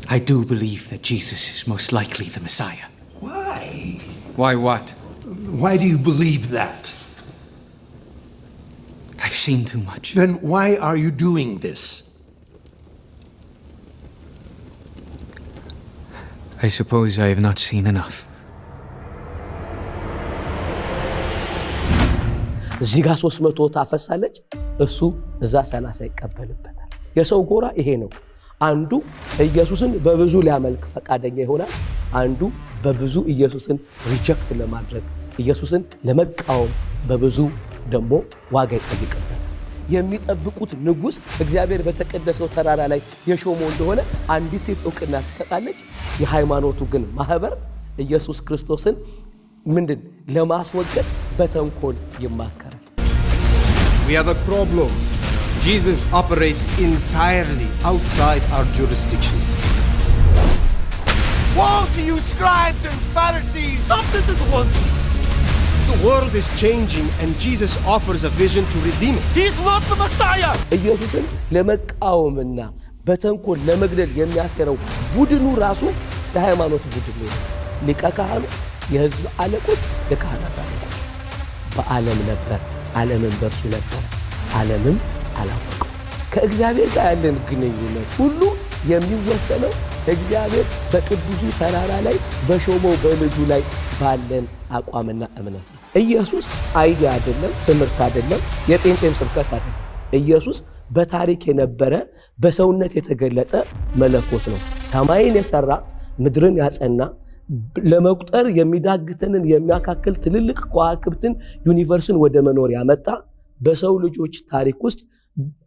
I do believe that Jesus is most likely the Messiah. Why? Why what? Why do you believe that? I've seen too much. Then why are you doing this? I suppose I have not seen enough. እዚህ ጋር 300 ታፈሳለች፣ እሱ እዛ 30 ይቀበልበታል። የሰው ጎራ ይሄ ነው። አንዱ ኢየሱስን በብዙ ሊያመልክ ፈቃደኛ ይሆናል። አንዱ በብዙ ኢየሱስን reject ለማድረግ፣ ኢየሱስን ለመቃወም በብዙ ደግሞ ዋጋ ይጠይቅበታል። የሚጠብቁት ንጉሥ እግዚአብሔር በተቀደሰው ተራራ ላይ የሾመው እንደሆነ አንዲት ሴት እውቅና ትሰጣለች። የሃይማኖቱ ግን ማህበር ኢየሱስ ክርስቶስን ምንድን ለማስወገድ በተንኮል ይማከራል። We have a problem. Jesus operates entirely outside our jurisdiction. Woe to you, scribes and Pharisees! Stop this at once! The world is changing, and Jesus offers a vision to redeem it. He's not the Messiah! ኢየሱስን ለመቃወምና በተንኮል ለመግደል የሚያሴረው ቡድኑ ራሱ የሃይማኖት ቡድን ነው። ሊቀ ካህኑ፣ የህዝብ አለቆች፣ የካህናት አለቆች። በዓለም ነበር፣ ዓለምም በእርሱ ነበር፣ ዓለምም አላወቀው። ከእግዚአብሔር ጋር ያለን ግንኙነት ሁሉ የሚወሰነው እግዚአብሔር በቅዱሱ ተራራ ላይ በሾመው በልጁ ላይ ባለን አቋምና እምነት ነው። ኢየሱስ idea አይደለም፣ ትምህርት አይደለም፣ የጴንጤም ስብከት አይደለም። ኢየሱስ በታሪክ የነበረ፣ በሰውነት የተገለጠ መለኮት ነው። ሰማይን የሰራ፣ ምድርን ያጸና፣ ለመቁጠር የሚዳግተንን የሚያካክል ትልልቅ ከዋክብትን፣ universe ን ወደ መኖር ያመጣ፣ በሰው ልጆች ታሪክ ውስጥ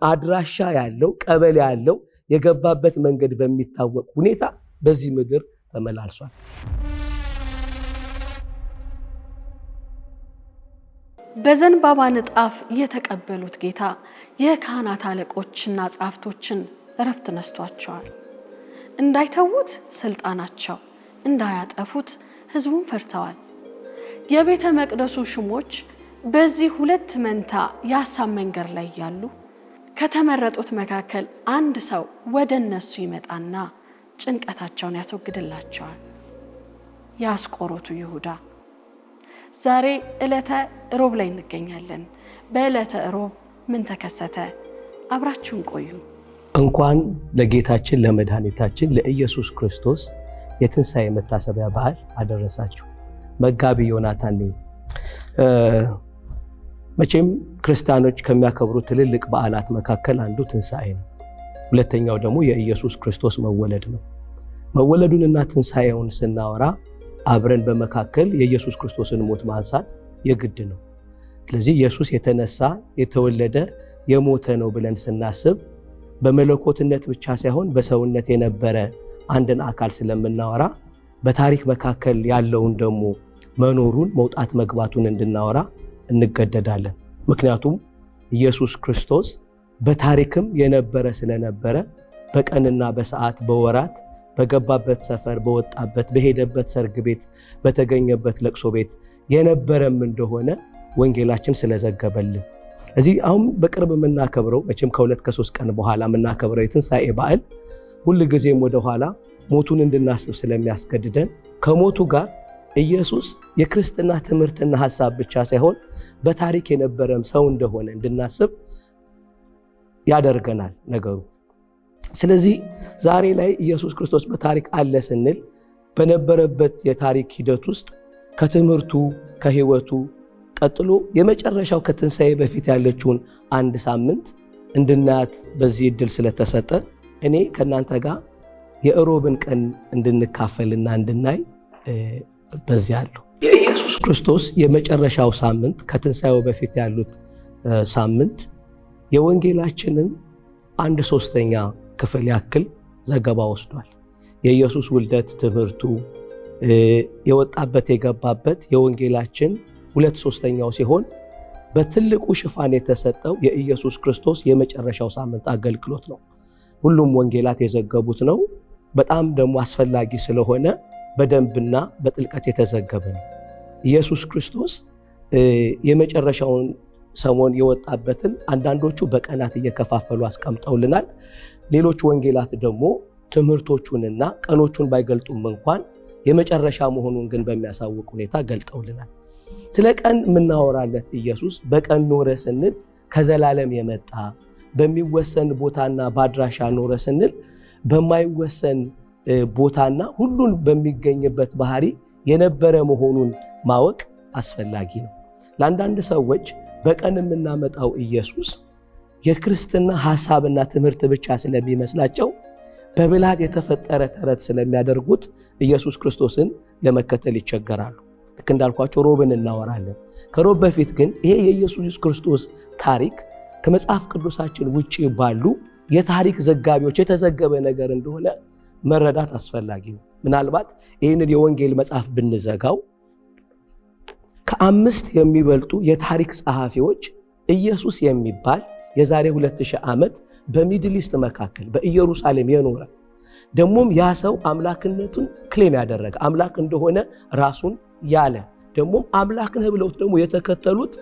አድራሻ ያለው፣ ቀበሌ ያለው፣ የገባበት መንገድ በሚታወቅ ሁኔታ በዚህ ምድር ተመላልሷል። በዘንባባ ንጣፍ የተቀበሉት ጌታ የካህናት አለቆችና ጸሐፍቶችን እረፍት ነስቷቸዋል። እንዳይተዉት ስልጣናቸው፣ እንዳያጠፉት ሕዝቡን ፈርተዋል። የቤተ መቅደሱ ሹሞች በዚህ ሁለት መንታ የሀሳብ መንገድ ላይ ያሉ ከተመረጡት መካከል አንድ ሰው ወደ እነሱ ይመጣና ጭንቀታቸውን ያስወግድላቸዋል። የአስቆሮቱ ይሁዳ። ዛሬ ዕለተ ሮብ ላይ እንገኛለን። በዕለተ ሮብ ምን ተከሰተ? አብራችሁን ቆዩ። እንኳን ለጌታችን ለመድኃኒታችን ለኢየሱስ ክርስቶስ የትንሣኤ መታሰቢያ በዓል አደረሳችሁ። መጋቢ ዮናታን ነኝ። መቼም ክርስቲያኖች ከሚያከብሩ ትልልቅ በዓላት መካከል አንዱ ትንሣኤ ነው። ሁለተኛው ደግሞ የኢየሱስ ክርስቶስ መወለድ ነው። መወለዱንና ትንሣኤውን ስናወራ አብረን በመካከል የኢየሱስ ክርስቶስን ሞት ማንሳት የግድ ነው። ስለዚህ ኢየሱስ የተነሳ፣ የተወለደ፣ የሞተ ነው ብለን ስናስብ በመለኮትነት ብቻ ሳይሆን በሰውነት የነበረ አንድን አካል ስለምናወራ በታሪክ መካከል ያለውን ደግሞ መኖሩን፣ መውጣት መግባቱን እንድናወራ እንገደዳለን። ምክንያቱም ኢየሱስ ክርስቶስ በታሪክም የነበረ ስለነበረ በቀንና በሰዓት፣ በወራት፣ በገባበት ሰፈር፣ በወጣበት፣ በሄደበት ሰርግ ቤት፣ በተገኘበት ለቅሶ ቤት የነበረም እንደሆነ ወንጌላችን ስለዘገበልን፣ እዚህ አሁን በቅርብ የምናከብረው፣ መቼም ከ2 ከ3 ቀን በኋላ የምናከብረው የትንሣኤ በዓል ሁል ጊዜም ወደኋላ ሞቱን እንድናስብ ስለሚያስገድደን ከሞቱ ጋር ኢየሱስ የክርስትና ትምህርትና ሀሳብ ብቻ ሳይሆን በታሪክ የነበረም ሰው እንደሆነ እንድናስብ ያደርገናል ነገሩ። ስለዚህ ዛሬ ላይ ኢየሱስ ክርስቶስ በታሪክ አለ ስንል በነበረበት የታሪክ ሂደት ውስጥ ከትምህርቱ፣ ከሕይወቱ ቀጥሎ የመጨረሻው ከትንሣኤ በፊት ያለችውን አንድ ሳምንት እንድናያት በዚህ እድል ስለተሰጠ እኔ ከእናንተ ጋር የእሮብን ቀን እንድንካፈልና እንድናይ በዚያ አለሁ። የኢየሱስ ክርስቶስ የመጨረሻው ሳምንት፣ ከትንሣኤው በፊት ያሉት ሳምንት፣ የወንጌላችንን አንድ ሶስተኛ ክፍል ያክል ዘገባ ወስዷል። የኢየሱስ ውልደት፣ ትምህርቱ፣ የወጣበት የገባበት የወንጌላችን 2/3ኛው ሲሆን በትልቁ ሽፋን የተሰጠው የኢየሱስ ክርስቶስ የመጨረሻው ሳምንት አገልግሎት ነው። ሁሉም ወንጌላት የዘገቡት ነው። በጣም ደግሞ አስፈላጊ ስለሆነ በደንብና በጥልቀት የተዘገበ ነው። ኢየሱስ ክርስቶስ የመጨረሻውን ሰሞን የወጣበትን አንዳንዶቹ በቀናት እየከፋፈሉ አስቀምጠውልናል። ሌሎች ወንጌላት ደግሞ ትምህርቶቹንና ቀኖቹን ባይገልጡም እንኳን የመጨረሻ መሆኑን ግን በሚያሳውቅ ሁኔታ ገልጠውልናል። ስለ ቀን የምናወራለት ኢየሱስ በቀን ኖረ ስንል ከዘላለም የመጣ፣ በሚወሰን ቦታና በአድራሻ ኖረ ስንል በማይወሰን ቦታና ሁሉን በሚገኝበት ባህሪ የነበረ መሆኑን ማወቅ አስፈላጊ ነው። ለአንዳንድ ሰዎች በቀን የምናመጣው ኢየሱስ የክርስትና ሐሳብና ትምህርት ብቻ ስለሚመስላቸው በብልሃት የተፈጠረ ተረት ስለሚያደርጉት ኢየሱስ ክርስቶስን ለመከተል ይቸገራሉ። ልክ እንዳልኳቸው ሮብን እናወራለን። ከሮብ በፊት ግን ይሄ የኢየሱስ ክርስቶስ ታሪክ ከመጽሐፍ ቅዱሳችን ውጪ ባሉ የታሪክ ዘጋቢዎች የተዘገበ ነገር እንደሆነ መረዳት አስፈላጊ ነው። ምናልባት ይህንን የወንጌል መጽሐፍ ብንዘጋው ከ5 የሚበልጡ የታሪክ ጸሐፊዎች ኢየሱስ የሚባል የዛሬ 2000 ዓመት በ Middle East መካከል በኢየሩሳሌም የኖረ፣ ደግሞም ያ ሰው አምላክነቱን claim ያደረገ፣ አምላክ እንደሆነ ራሱን ያለ፣ ደግሞም አምላክ ነህ ብለውት ደግሞ የተከተሉት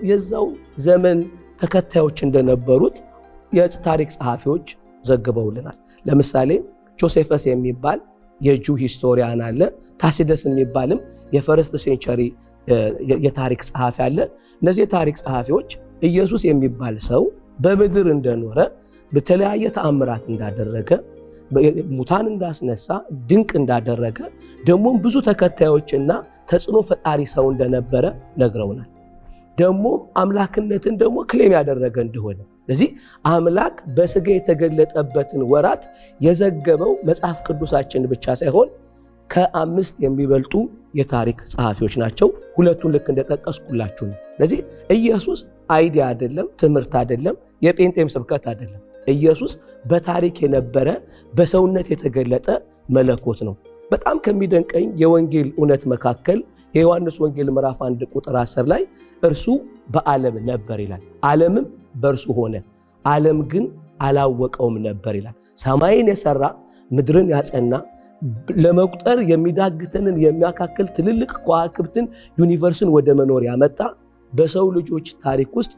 የዛው ዘመን ተከታዮች እንደነበሩት የታሪክ ጸሐፊዎች ዘግበውልናል። ለምሳሌ ጆሴፈስ የሚባል የ Jew historian አለ። ታሲደስ የሚባልም የ first century የታሪክ ጸሐፊ አለ። እነዚህ የታሪክ ጸሐፊዎች ኢየሱስ የሚባል ሰው በምድር እንደኖረ፣ በተለያየ ተአምራት እንዳደረገ፣ ሙታን እንዳስነሳ፣ ድንቅ እንዳደረገ፣ ደግሞም ብዙ ተከታዮችና ተጽዕኖ ፈጣሪ ሰው እንደነበረ ነግረውናል። ደግሞ አምላክነትን ደግሞ claim ያደረገ እንደሆነ። ስለዚህ አምላክ በስጋ የተገለጠበትን ወራት የዘገበው መጽሐፍ ቅዱሳችን ብቻ ሳይሆን ከ5 የሚበልጡ የታሪክ ጸሐፊዎች ናቸው። ሁለቱን ልክ እንደጠቀስኩላችሁ ነው። ስለዚህ ኢየሱስ idea አይደለም፣ ትምህርት አይደለም፣ የጴንጤም ስብከት አይደለም። ኢየሱስ በታሪክ የነበረ በሰውነት የተገለጠ መለኮት ነው። በጣም ከሚደንቀኝ የወንጌል እውነት መካከል የዮሐንስ ወንጌል ምዕራፍ 1 ቁጥር 10 ላይ እርሱ በዓለም ነበር ይላል። ዓለምም በእርሱ ሆነ፣ ዓለም ግን አላወቀውም ነበር ይላል። ሰማይን የሰራ፣ ምድርን ያጸና፣ ለመቁጠር የሚዳግተንን የሚያካክል ትልልቅ ከዋክብትን universe ን ወደ መኖር ያመጣ፣ በሰው ልጆች ታሪክ ውስጥ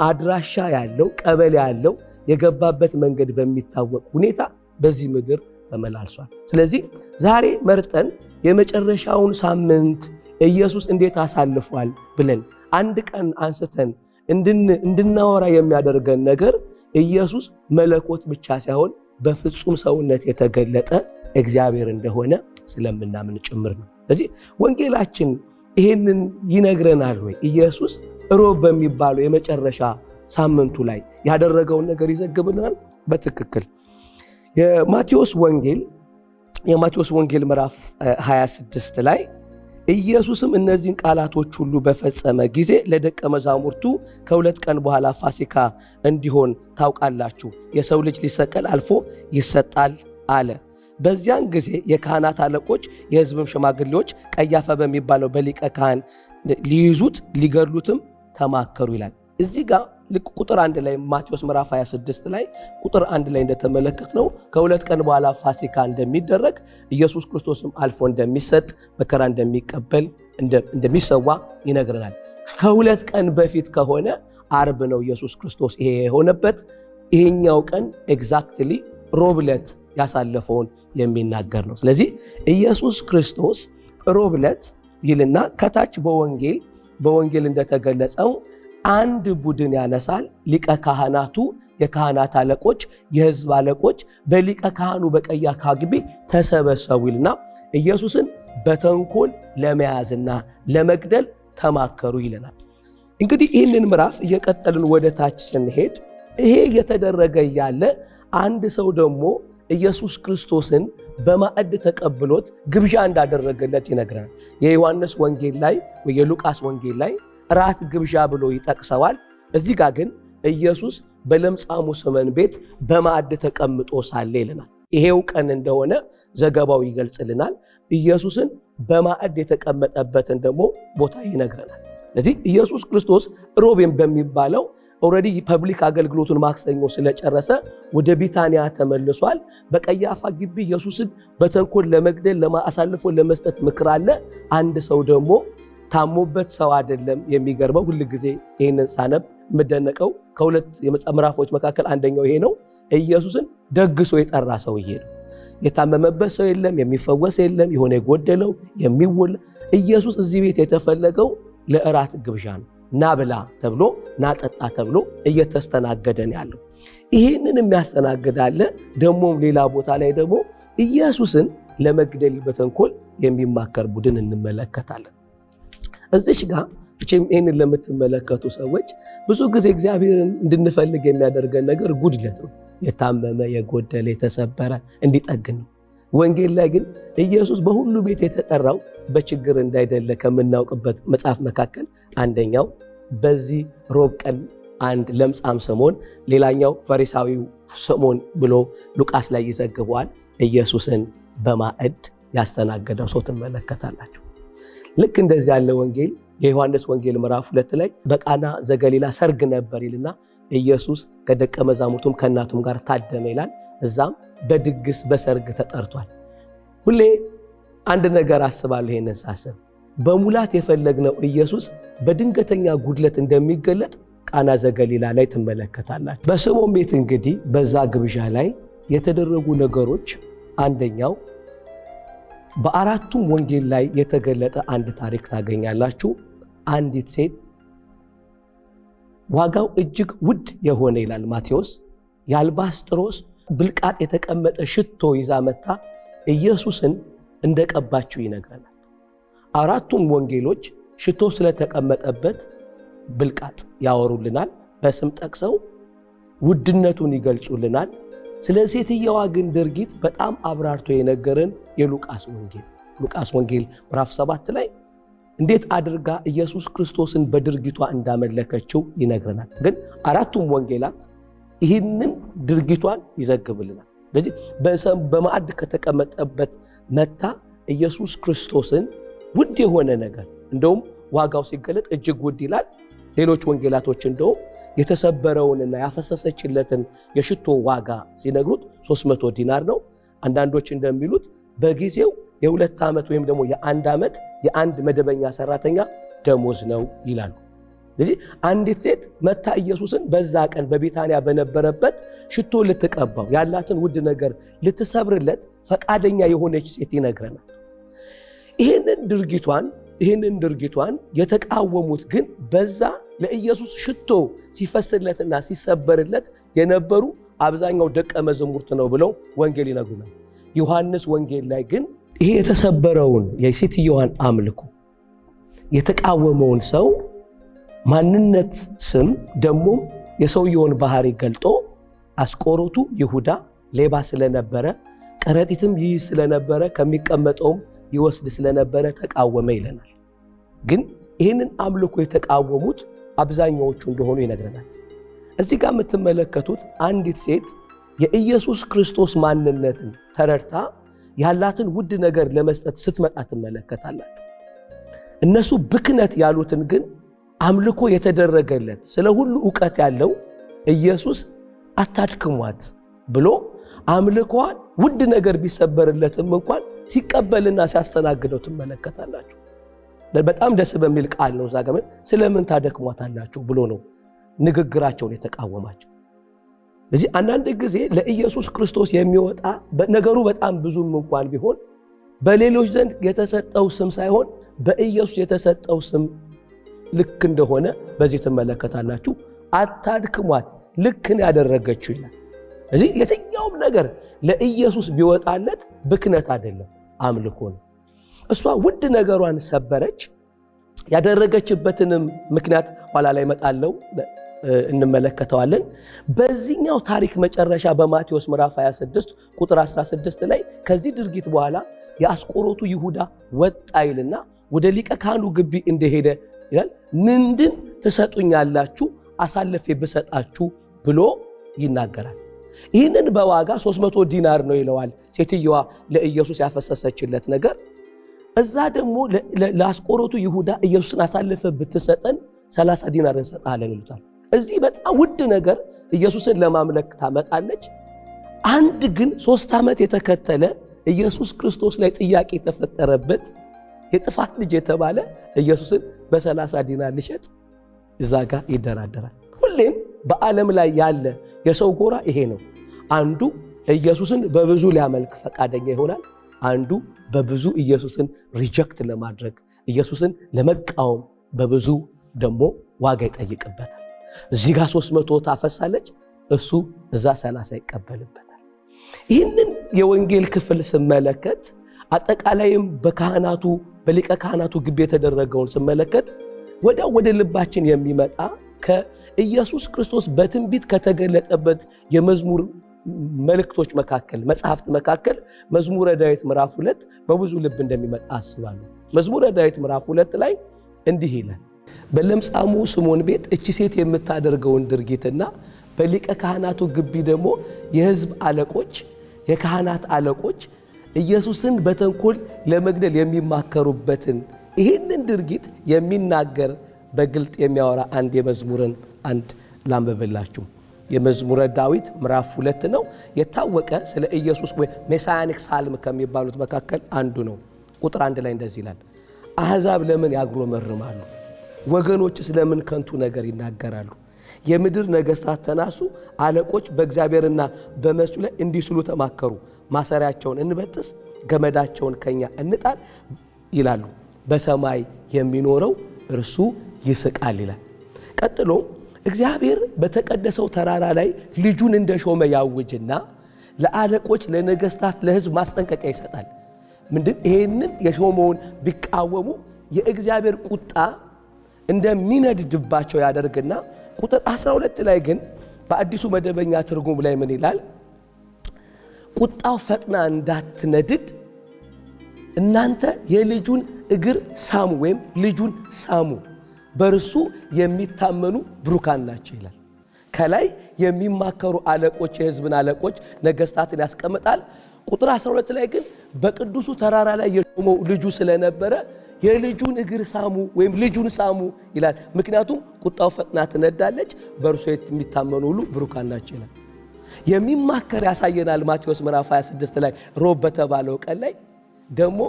አድራሻ ያለው፣ ቀበሌ ያለው፣ የገባበት መንገድ በሚታወቅ ሁኔታ በዚህ ምድር ተመላልሷል። ስለዚህ ዛሬ መርጠን የመጨረሻውን ሳምንት ኢየሱስ እንዴት አሳልፏል ብለን አንድ ቀን አንስተን እንድናወራ የሚያደርገን ነገር ኢየሱስ መለኮት ብቻ ሳይሆን በፍጹም ሰውነት የተገለጠ እግዚአብሔር እንደሆነ ስለምናምን ጭምር ነው። ስለዚህ ወንጌላችን ይሄንን ይነግረናል ወይ? ኢየሱስ ሮብ በሚባለው የመጨረሻ ሳምንቱ ላይ ያደረገውን ነገር ይዘግብልናል። በትክክል የማቴዎስ ወንጌል ምዕራፍ 26 ላይ ኢየሱስም እነዚህን ቃላቶች ሁሉ በፈጸመ ጊዜ ለደቀ መዛሙርቱ ከ2 ቀን በኋላ ፋሲካ እንዲሆን ታውቃላችሁ፣ የሰው ልጅ ሊሰቀል አልፎ ይሰጣል አለ። በዚያን ጊዜ የካህናት አለቆች የሕዝብም ሽማግሌዎች ቀያፋ በሚባለው በሊቀ ካህን ሊይዙት ሊገድሉትም ተማከሩ ይላል። እዚህ ጋር ልክ ቁጥር 1 ላይ፣ ማቴዎስ ምዕራፍ 26 ላይ ቁጥር 1 ላይ እንደተመለከትነው ከ2 ቀን በኋላ ፋሲካ እንደሚደረግ፣ ኢየሱስ ክርስቶስም አልፎ እንደሚሰጥ፣ መከራ እንደሚቀበል፣ እንደሚሰዋ ይነግረናል። ከ2 ቀን በፊት ከሆነ አርብ ነው ኢየሱስ ክርስቶስ ይሄ የሆነበት። ይሄኛው ቀን exactly ሮብለት ያሳለፈውን የሚናገር ነው። ስለዚህ ኢየሱስ ክርስቶስ ሮብለት ይልና ከታች በወንጌል እንደተገለጸው አንድ ቡድን ያነሳል። ሊቀ ካህናቱ፣ የካህናት አለቆች፣ የህዝብ አለቆች በሊቀ ካህኑ በቀያፋ ግቢ ተሰበሰቡ ይልና ኢየሱስን በተንኮል ለመያዝና ለመግደል ተማከሩ ይለናል። እንግዲህ ይህንን ምዕራፍ እየቀጠልን ወደ ታች ስንሄድ ይሄ እየተደረገ እያለ አንድ ሰው ደግሞ ኢየሱስ ክርስቶስን በማዕድ ተቀብሎት ግብዣ እንዳደረገለት ይነግረናል። የዮሐንስ ወንጌል ላይ ወይ የሉቃስ ወንጌል ላይ ራት ግብዣ ብሎ ይጠቅሰዋል። እዚህ ጋር ግን ኢየሱስ በለምጻሙ ስምዖን ቤት በማዕድ ተቀምጦ ሳለ ይለናል። ይሄው ቀን እንደሆነ ዘገባው ይገልጽልናል። ኢየሱስን በማዕድ የተቀመጠበትን ደግሞ ቦታ ይነግረናል። ስለዚህ ኢየሱስ ክርስቶስ ሮብ በሚባለው already public አገልግሎቱን ማክሰኞ ስለጨረሰ ወደ ቢታንያ ተመልሷል። በቀያፋ ግቢ ኢየሱስን በተንኮል ለመግደል አሳልፎ ለመስጠት ምክር አለ። አንድ ሰው ደግሞ ታሞበት ሰው አይደለም። የሚገርመው ሁል ጊዜ ይህንን ሳነብ የምደነቀው ከሁለት ምዕራፎች መካከል አንደኛው ይሄ ነው። ኢየሱስን ደግሶ የጠራ ሰውዬ ነው። የታመመበት ሰው የለም፣ የሚፈወስ የለም፣ የሆነ የጎደለው የሚወለ። ኢየሱስ እዚህ ቤት የተፈለገው ለእራት ግብዣ ነው። ና ብላ ተብሎ ና ጠጣ ተብሎ እየተስተናገደ ነው ያለው። ይህንን የሚያስተናግዳለ ደግሞም ሌላ ቦታ ላይ ደግሞ ኢየሱስን ለመግደል በተንኮል የሚማከር ቡድን እንመለከታለን። እዚሽ ጋር ይህንን ለምትመለከቱ ሰዎች ብዙ ጊዜ እግዚአብሔርን እንድንፈልግ የሚያደርገን ነገር ጉድለት ነው። የታመመ፣ የጎደለ፣ የተሰበረ እንዲጠግን ነው። ወንጌል ላይ ግን ኢየሱስ በሁሉ ቤት የተጠራው በችግር እንዳይደለ ከምናውቅበት መጽሐፍ መካከል አንደኛው በዚህ ሮብ ቀን አንድ ለምጻም ስምዖን፣ ሌላኛው ፈሪሳዊው ስምዖን ብሎ ሉቃስ ላይ ይዘግበዋል። ኢየሱስን በማዕድ ያስተናገደው ሰው ትመለከታላችሁ። ልክ እንደዚህ ያለ ወንጌል የዮሐንስ ወንጌል ምዕራፍ 2 ላይ በቃና ዘገሊላ ሰርግ ነበር ይልና ኢየሱስ ከደቀ መዛሙርቱም ከእናቱም ጋር ታደመ ይላል። እዛም በድግስ በሰርግ ተጠርቷል። ሁሌ አንድ ነገር አስባለሁ። ይሄንን ሳስብ በሙላት የፈለግነው ኢየሱስ በድንገተኛ ጉድለት እንደሚገለጥ ቃና ዘገሊላ ላይ ትመለከታላችሁ። በስምዖን ቤት እንግዲህ በዛ ግብዣ ላይ የተደረጉ ነገሮች አንደኛው በአራቱም ወንጌል ላይ የተገለጠ አንድ ታሪክ ታገኛላችሁ። አንዲት ሴት ዋጋው እጅግ ውድ የሆነ ይላል ማቴዎስ የአልባስጥሮስ ብልቃጥ የተቀመጠ ሽቶ ይዛ መታ ኢየሱስን እንደቀባችው ይነግረናል። አራቱም ወንጌሎች ሽቶ ስለተቀመጠበት ብልቃጥ ያወሩልናል። በስም ጠቅሰው ውድነቱን ይገልጹልናል። ስለ ሴትየዋ ግን ድርጊት በጣም አብራርቶ የነገረን የሉቃስ ወንጌል ሉቃስ ወንጌል ምዕራፍ 7 ላይ እንዴት አድርጋ ኢየሱስ ክርስቶስን በድርጊቷ እንዳመለከችው ይነግረናል። ግን አራቱም ወንጌላት ይህንን ድርጊቷን ይዘግብልናል። ስለዚህ በማዕድ ከተቀመጠበት መታ ኢየሱስ ክርስቶስን ውድ የሆነ ነገር እንደውም ዋጋው ሲገለጥ እጅግ ውድ ይላል። ሌሎች ወንጌላቶች እንደውም የተሰበረውንና ያፈሰሰችለትን የሽቶ ዋጋ ሲነግሩት 300 ዲናር ነው። አንዳንዶች እንደሚሉት በጊዜው የ2 ዓመት ወይም ደግሞ የ1 ዓመት የአንድ መደበኛ ሰራተኛ ደሞዝ ነው ይላሉ። ስለዚህ አንዲት ሴት መታ ኢየሱስን በዛ ቀን በቢታንያ በነበረበት ሽቶ ልትቀባው ያላትን ውድ ነገር ልትሰብርለት ፈቃደኛ የሆነች ሴት ይነግረናል። ይህንን ድርጊቷን የተቃወሙት ግን በዛ ለኢየሱስ ሽቶ ሲፈስለትና ሲሰበርለት የነበሩ አብዛኛው ደቀ መዛሙርት ነው ብለው ወንጌል ይነግሩናል። ዮሐንስ ወንጌል ላይ ግን ይሄ የተሰበረውን የሴትየዋን አምልኮ የተቃወመውን ሰው ማንነት ስም ደግሞ የሰውየውን ባህሪ ገልጦ አስቆሮቱ ይሁዳ ሌባ ስለነበረ ከረጢትም ይይዝ ስለነበረ ከሚቀመጠውም ይወስድ ስለነበረ ተቃወመ ይለናል። ግን ይህንን አምልኮ የተቃወሙት አብዛኛዎቹ እንደሆኑ ይነግረናል። እዚህ ጋር የምትመለከቱት አንዲት ሴት የኢየሱስ ክርስቶስ ማንነትን ተረድታ ያላትን ውድ ነገር ለመስጠት ስትመጣ ትመለከታላችሁ። እነሱ ብክነት ያሉትን ግን አምልኮ የተደረገለት ስለ ሁሉ ዕውቀት ያለው ኢየሱስ አታድክሟት ብሎ አምልኮዋን ውድ ነገር ቢሰበርለትም እንኳን ሲቀበልና ሲያስተናግደው ትመለከታላችሁ። በጣም ደስ በሚል ቃል ነው። እዛ ጋር ስለምን ታደክሟታላችሁ ብሎ ነው ንግግራቸውን የተቃወማቸው። ስለዚህ አንዳንድ ጊዜ ለኢየሱስ ክርስቶስ የሚወጣ ነገሩ በጣም ብዙም እንኳን ቢሆን በሌሎች ዘንድ የተሰጠው ስም ሳይሆን በኢየሱስ የተሰጠው ስም ልክ እንደሆነ በዚህ ትመለከታላችሁ። አታድክሟት ልክን ያደረገችው ይላል። ስለዚህ የትኛውም ነገር ለኢየሱስ ቢወጣለት ብክነት አይደለም፣ አምልኮ ነው። እሷ ውድ ነገሯን ሰበረች። ያደረገችበትንም ምክንያት ኋላ ላይ እመጣለሁ፣ እንመለከተዋለን። በዚህኛው ታሪክ መጨረሻ በማቴዎስ ምዕራፍ 26 ቁጥር 16 ላይ ከዚህ ድርጊት በኋላ የአስቆሮቱ ይሁዳ ወጣ ይልና ወደ ሊቀ ካህኑ ግቢ እንደሄደ ይላል። ምንድን ትሰጡኛላችሁ አሳልፌ ብሰጣችሁ ብሎ ይናገራል። ይህንን በዋጋ 300 ዲናር ነው ይለዋል። ሴትየዋ ለኢየሱስ ያፈሰሰችለት ነገር። እዛ ደግሞ ለአስቆሮቱ ይሁዳ ኢየሱስን አሳልፈ ብትሰጠን 30 ዲናር እንሰጣለን ይሉታል። እዚህ በጣም ውድ ነገር ኢየሱስን ለማምለክ ታመጣለች። አንድ ግን 3 ዓመት የተከተለ ኢየሱስ ክርስቶስ ላይ ጥያቄ የተፈጠረበት የጥፋት ልጅ የተባለ ኢየሱስን በ30 ዲናር ሊሸጥ እዛ ጋር ይደራደራል። ሁሌም በዓለም ላይ ያለ የሰው ጎራ ይሄ ነው። አንዱ ኢየሱስን በብዙ ሊያመልክ ፈቃደኛ ይሆናል። አንዱ በብዙ ኢየሱስን reject ለማድረግ፣ ኢየሱስን ለመቃወም በብዙ ደግሞ ዋጋ ይጠይቅበታል። እዚህ ጋር 300 ታፈሳለች፣ እሱ እዛ 30 ይቀበልበታል። ይህንን የወንጌል ክፍል ስመለከት፣ አጠቃላይም በካህናቱ፣ በሊቀ ካህናቱ ግቢ የተደረገውን ስመለከት፣ ወዲያው ወደ ልባችን የሚመጣ ከኢየሱስ ክርስቶስ በትንቢት ከተገለጠበት የመዝሙር መልእክቶች መካከል፣ መጽሐፍት መካከል መዝሙረ ዳዊት ምዕራፍ 2 በብዙ ልብ እንደሚመጣ አስባለሁ። መዝሙረ ዳዊት ምዕራፍ 2 ላይ እንዲህ ይላል። በለምጻሙ ስምዖን ቤት እቺ ሴት የምታደርገውን ድርጊትና በሊቀ ካህናቱ ግቢ ደግሞ የሕዝብ አለቆች፣ የካህናት አለቆች ኢየሱስን በተንኮል ለመግደል የሚማከሩበትን ይህንን ድርጊት የሚናገር፣ በግልጥ የሚያወራ አንድ የመዝሙርን አንድ ላንብብላችሁ። የመዝሙረ ዳዊት ምዕራፍ 2 ነው። የታወቀ ስለ ኢየሱስ ወይ messianic psalm ከሚባሉት መካከል አንዱ ነው። ቁጥር 1 ላይ እንደዚህ ይላል። አሕዛብ ለምን ያጉረመርማሉ? ወገኖችስ ለምን ከንቱ ነገር ይናገራሉ? የምድር ነገሥታት ተነሱ፣ አለቆች በእግዚአብሔርና በመሲሁ ላይ እንዲህ ሲሉ ተማከሩ። ማሰሪያቸውን እንበጥስ፣ ገመዳቸውን ከኛ እንጣል ይላሉ። በሰማይ የሚኖረው እርሱ ይስቃል ይላል። ቀጥሎ እግዚአብሔር በተቀደሰው ተራራ ላይ ልጁን እንደሾመ ያውጅና ለአለቆች፣ ለነገስታት፣ ለሕዝብ ማስጠንቀቂያ ይሰጣል። ምንድን? ይሄንን የሾመውን ቢቃወሙ የእግዚአብሔር ቁጣ እንደሚነድድባቸው ያደርግና ቁጥር 12 ላይ ግን በአዲሱ መደበኛ ትርጉም ላይ ምን ይላል? ቁጣው ፈጥና እንዳትነድድ እናንተ የልጁን እግር ሳሙ ወይም ልጁን ሳሙ፣ በእርሱ የሚታመኑ ብሩካን ናቸው ይላል። ከላይ የሚማከሩ አለቆች፣ የህዝብን አለቆች፣ ነገስታትን ያስቀምጣል። ቁጥር 12 ላይ ግን በቅዱሱ ተራራ ላይ የሾመው ልጁ ስለነበረ የልጁን እግር ሳሙ ወይም ልጁን ሳሙ ይላል። ምክንያቱም ቁጣው ፈጥና ትነዳለች፣ በእርሱ የሚታመኑ ሁሉ ብሩካን ናቸው ይላል። የሚማከር ያሳየናል። ማቴዎስ ምዕራፍ 26 ላይ ሮብ በተባለው ቀን ላይ ደግሞ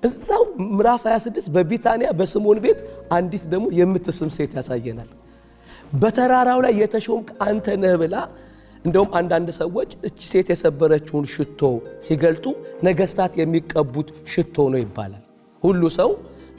እዛው ምዕራፍ 26 በቢታንያ በስምዖን ቤት አንዲት ደግሞ የምትስም ሴት ያሳየናል። በተራራው ላይ የተሾምክ አንተ ነህ ብላ፣ እንደውም አንዳንድ ሰዎች እቺ ሴት የሰበረችውን ሽቶ ሲገልጡ ነገስታት የሚቀቡት ሽቶ ነው ይባላል። ሁሉ ሰው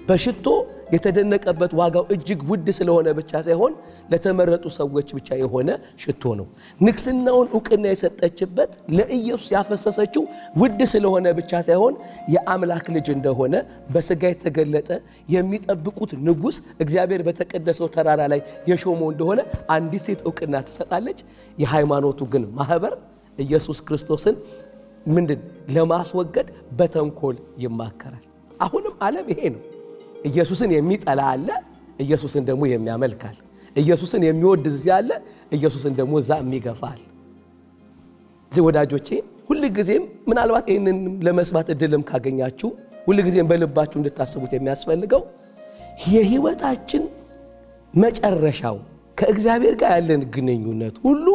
በሽቶ የተደነቀበት ዋጋው እጅግ ውድ ስለሆነ ብቻ ሳይሆን ለተመረጡ ሰዎች ብቻ የሆነ ሽቶ ነው። ንግስናውን እውቅና የሰጠችበት፣ ለኢየሱስ ያፈሰሰችው ውድ ስለሆነ ብቻ ሳይሆን የአምላክ ልጅ እንደሆነ፣ በስጋ የተገለጠ፣ የሚጠብቁት ንጉሥ፣ እግዚአብሔር በተቀደሰው ተራራ ላይ የሾመው እንደሆነ አንዲት ሴት እውቅና ትሰጣለች። የሃይማኖቱ ግን ማህበር ኢየሱስ ክርስቶስን ምንድን ለማስወገድ በተንኮል ይማከራል። አሁንም ዓለም ይሄ ነው። ኢየሱስን የሚጠላ አለ፣ ኢየሱስን ደግሞ የሚያመልክ አለ። ኢየሱስን የሚወድ እዚያ አለ፣ ኢየሱስን ደግሞ እዛ የሚገፋ አለ። እዚህ ወዳጆቼ፣ ሁልጊዜም ምናልባት ይህንን ለመስማት እድልም ካገኛችሁ ሁልጊዜም በልባችሁ እንድታስቡት የሚያስፈልገው የህይወታችን መጨረሻው ከእግዚአብሔር ጋር ያለን ግንኙነት ሁሉ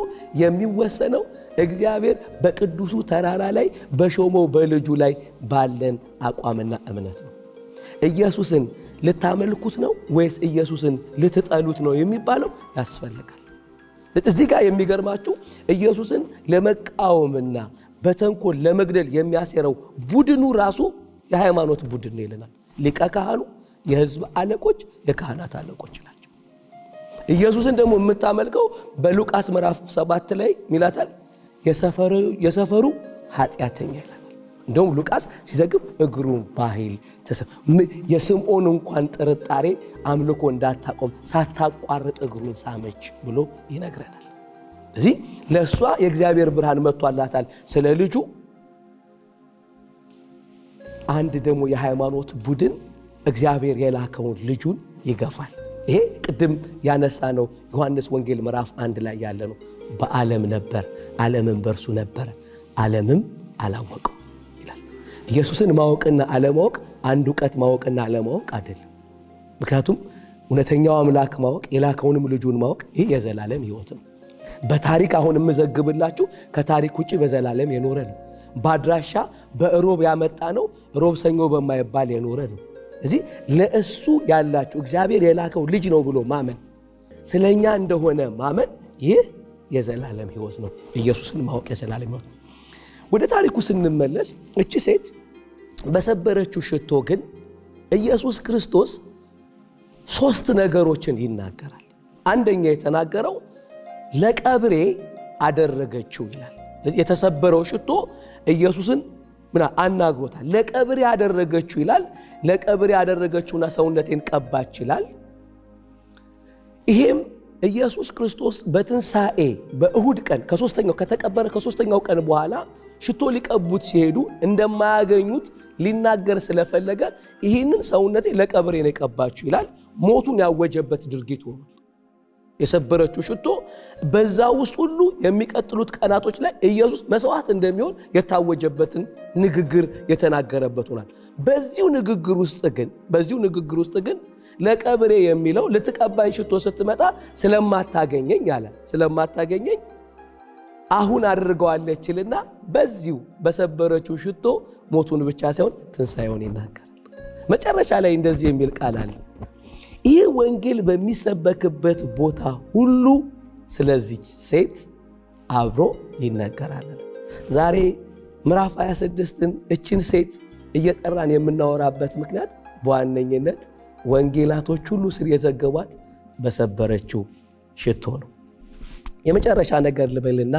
የሚወሰነው እግዚአብሔር በቅዱሱ ተራራ ላይ በሾመው በልጁ ላይ ባለን አቋምና እምነት ነው። ኢየሱስን ልታመልኩት ነው ወይስ ኢየሱስን ልትጠሉት ነው የሚባለው ያስፈልጋል። እዚህ ጋር የሚገርማችሁ ኢየሱስን ለመቃወምና በተንኮል ለመግደል የሚያሴረው ቡድኑ ራሱ የሃይማኖት ቡድን ነው ይለናል። ሊቀ ካህኑ፣ የህዝብ አለቆች፣ የካህናት አለቆች ናቸው። ኢየሱስን ደግሞ የምታመልከው በሉቃስ ምዕራፍ 7 ላይ ይላታል፣ የሰፈሩ ኃጢአተኛ ይላታል። እንደውም ሉቃስ ሲዘግብ እግሩን ባሂል የስምዖን እንኳን ጥርጣሬ አምልኮ እንዳታቆም ሳታቋርጥ እግሩን ሳመች ብሎ ይነግረናል። እዚህ ለእሷ የእግዚአብሔር ብርሃን መጥቷላታል ስለ ልጁ። አንድ ደግሞ የሃይማኖት ቡድን እግዚአብሔር የላከውን ልጁን ይገፋል። ይሄ ቅድም ያነሳ ነው፣ ዮሐንስ ወንጌል ምዕራፍ 1 ላይ ያለ ነው። በዓለም ነበር፣ ዓለምም በእርሱ ነበረ፣ ዓለምም አላወቀው ይላል። ኢየሱስን ማወቅና አለማወቅ አንድ እውቀት ማወቅና አለማወቅ አይደለም። ምክንያቱም እውነተኛው አምላክ ማወቅ፣ የላከውንም ልጁን ማወቅ ይህ የዘላለም ሕይወት ነው። በታሪክ አሁን የምዘግብላችሁ ከታሪክ ውጭ በዘላለም የኖረ ነው። በአድራሻ በእሮብ ያመጣ ነው፣ ሮብ ሰኞ በማይባል የኖረ ነው። እዚህ ለእሱ ያላችሁ እግዚአብሔር የላከው ልጅ ነው ብሎ ማመን፣ ስለኛ እንደሆነ ማመን ይህ የዘላለም ሕይወት ነው። ኢየሱስን ማወቅ የዘላለም ሕይወት ነው። ወደ ታሪኩ ስንመለስ እቺ ሴት በሰበረችው ሽቶ ግን ኢየሱስ ክርስቶስ ሶስት ነገሮችን ይናገራል። አንደኛ የተናገረው ለቀብሬ አደረገችው ይላል። የተሰበረው ሽቶ ኢየሱስን ምን አናግሮታል። ለቀብሬ አደረገችው ይላል። ለቀብሬ አደረገችውና ሰውነቴን ቀባች ይላል። ይሄም ኢየሱስ ክርስቶስ በትንሣኤ በእሁድ ቀን ከሶስተኛው ከተቀበረ ከሶስተኛው ቀን በኋላ ሽቶ ሊቀቡት ሲሄዱ እንደማያገኙት ሊናገር ስለፈለገ ይህንን ሰውነቴ ለቀብሬ ነው የቀባችው ይላል። ሞቱን ያወጀበት ድርጊት ሆኗል። የሰበረችው ሽቶ በዛ ውስጥ ሁሉ የሚቀጥሉት ቀናቶች ላይ ኢየሱስ መስዋዕት እንደሚሆን የታወጀበትን ንግግር የተናገረበት ሆኗል። በዚሁ ንግግር ውስጥ ግን ለቀብሬ የሚለው ልትቀባኝ ሽቶ ስትመጣ ስለማታገኘኝ አለ። ስለማታገኘኝ አሁን አድርገዋለችልና በዚሁ በሰበረችው ሽቶ ሞቱን ብቻ ሳይሆን ትንሣኤውን ይናገራል። መጨረሻ ላይ እንደዚህ የሚል ቃል አለ። ይህ ወንጌል በሚሰበክበት ቦታ ሁሉ ስለዚች ሴት አብሮ ይነገራል። ዛሬ ምዕራፍ 26ን እችን ሴት እየጠራን የምናወራበት ምክንያት በዋነኝነት ወንጌላቶች ሁሉ ስር የዘገቧት በሰበረችው ሽቶ ነው። የመጨረሻ ነገር ልበልና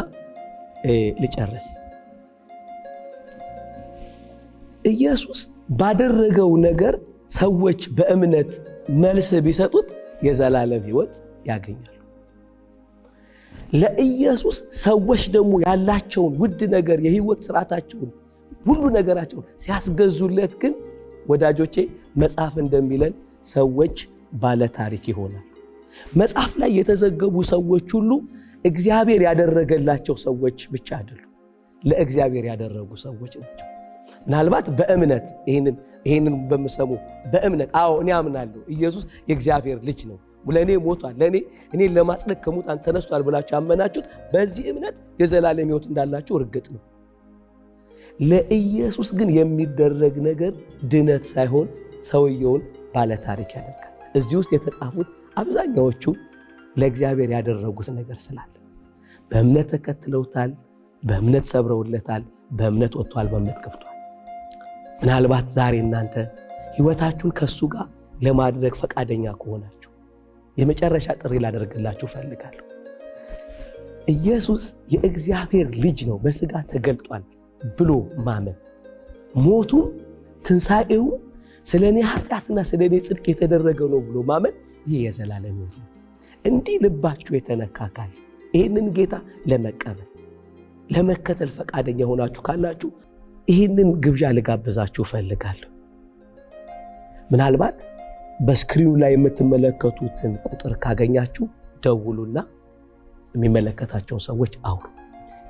ልጨርስ። ኢየሱስ ባደረገው ነገር ሰዎች በእምነት መልስ ቢሰጡት የዘላለም ሕይወት ያገኛሉ። ለኢየሱስ ሰዎች ደግሞ ያላቸውን ውድ ነገር፣ የሕይወት ስርዓታቸውን፣ ሁሉ ነገራቸውን ሲያስገዙለት ግን ወዳጆቼ፣ መጽሐፍ እንደሚለን ሰዎች ባለ ታሪክ ይሆናሉ። መጽሐፍ ላይ የተዘገቡ ሰዎች ሁሉ እግዚአብሔር ያደረገላቸው ሰዎች ብቻ አይደሉም፣ ለእግዚአብሔር ያደረጉ ሰዎች ናቸው። ምናልባት በእምነት ይህንን በምሰሙ በእምነት አዎ እኔ አምናለሁ ኢየሱስ የእግዚአብሔር ልጅ ነው፣ ለእኔ ሞቷል፣ ለእኔ እኔን ለማጽደቅ ከሙታን ተነስቷል ብላችሁ ያመናችሁት በዚህ እምነት የዘላለም ሕይወት እንዳላችሁ እርግጥ ነው። ለኢየሱስ ግን የሚደረግ ነገር ድነት ሳይሆን ሰውየውን ባለታሪክ ያደርጋል። እዚህ ውስጥ የተጻፉት አብዛኛዎቹ ለእግዚአብሔር ያደረጉት ነገር ስላለ በእምነት ተከትለውታል፣ በእምነት ሰብረውለታል፣ በእምነት ወጥተዋል፣ በእምነት ገብተዋል። ምናልባት ዛሬ እናንተ ሕይወታችሁን ከእሱ ጋር ለማድረግ ፈቃደኛ ከሆናችሁ የመጨረሻ ጥሪ ላደርግላችሁ እፈልጋለሁ። ኢየሱስ የእግዚአብሔር ልጅ ነው፣ በሥጋ ተገልጧል ብሎ ማመን፣ ሞቱም ትንሣኤውም ስለ እኔ ኃጢአትና ስለ እኔ ጽድቅ የተደረገ ነው ብሎ ማመን ይህ የዘላለም ሕይወት ነው። እንዲህ ልባችሁ የተነካ ካለ ይህንን ጌታ ለመቀበል ለመከተል ፈቃደኛ የሆናችሁ ካላችሁ ይህንን ግብዣ ልጋብዛችሁ እፈልጋለሁ። ምናልባት በ screen ኑ ላይ የምትመለከቱትን ቁጥር ካገኛችሁ ደውሉና የሚመለከታቸውን ሰዎች አውሩ።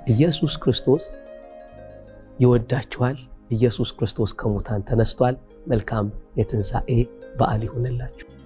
ኢየሱስ ክርስቶስ ይወዳችኋል። ኢየሱስ ክርስቶስ ከሙታን ተነስቷል። መልካም የትንሣኤ በዓል ይሁንላችሁ።